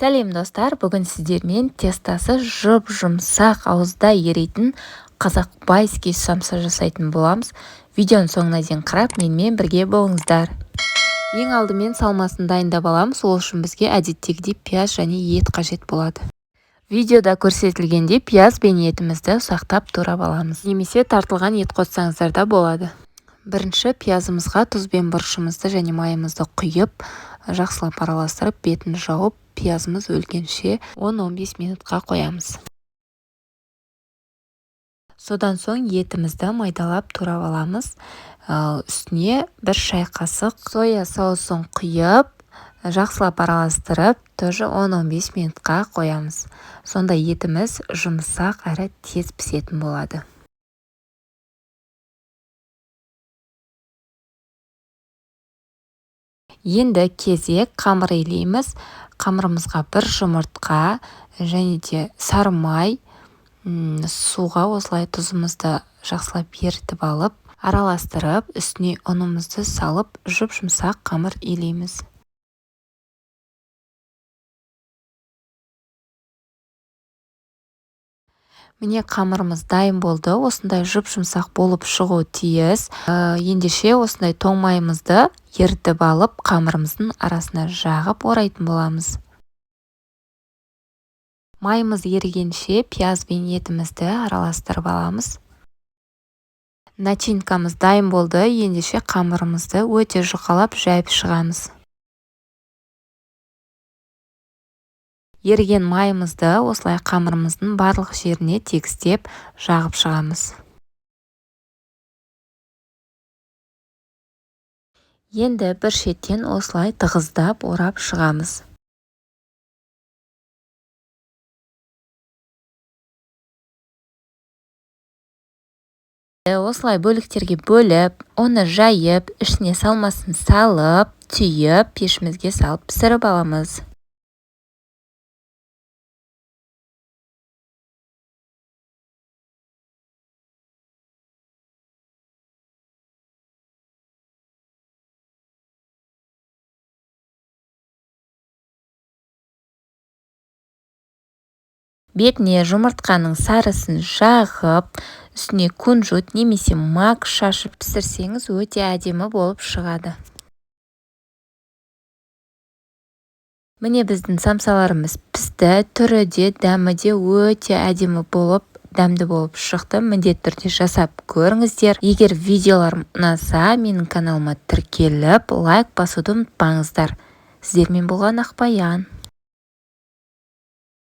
Сәлем достар, бүгін сіздермен тестасы жұп-жұмсақ, ауызда ерейтін қазақбайский самса жасайтын боламыз. Видеоның соңына дейін қарап, менімен бірге болыңыздар. Ең алдымен салмасын дайындап аламыз. Ол үшін бізге әдеттегідей пияз және ет қажет болады. Видеода көрсетілгендей пияз бен етімізді ұсақтап турап аламыз. Немесе тартылған ет қоссаңыздар да болады. Бірінші пиязымызға тұз бен бұрышымызды және майымызды құйып, жақсылап араластырып, бетін жауып, пиязымыз өлгенше 10-15 минутқа қоямыз. Содан соң етімізді майдалап турап аламыз. Үстіне бір шай қасық соя соусын құйып, жақсылап араластырып, тоже 10-15 минутқа қоямыз. Сонда етіміз жұмсақ әрі тез пісетін болады. Енді кезек қамыр илейміз. Қамырымызға бір жұмыртқа және де сары май, суға осылай тұзымызды жақсылап ерітіп алып, араластырып, үстіне ұнымызды салып, жұп-жұмсақ қамыр илейміз. Міне қамырымыз дайын болды. Осындай жұп-жұмсақ болып шығуы тиіс. Ендеше осындай тоң майымызды ерітіп алып, қамырымыздың арасына жағып орайтын боламыз. Майымыз ерігенше пияз бен етімізді араластырып аламыз. Начинкамыз дайын болды. Ендеше қамырымызды өте жұқалап жайып шығамыз. Еріген майымызды осылай қамырымыздың барлық жеріне тегістеп жағып шығамыз. Енді бір шеттен осылай тығыздап орап шығамыз. Осылай бөліктерге бөліп, оны жайып, ішіне салмасын салып, түйіп, пешімізге салып пісіріп аламыз. Бетіне жұмыртқаның сарысын жағып, үстіне кунжут немесе мак шашып пісірсеңіз өте әдемі болып шығады. Міне біздің самсаларымыз пісті, түрі де, дәмі де өте әдемі болып, дәмді болып шықты. Міндетті түрде жасап көріңіздер. Егер видеоларым ұнаса, менің каналыма тіркеліп, лайк басуды ұмытпаңыздар. Сіздермен болған Ақбаян.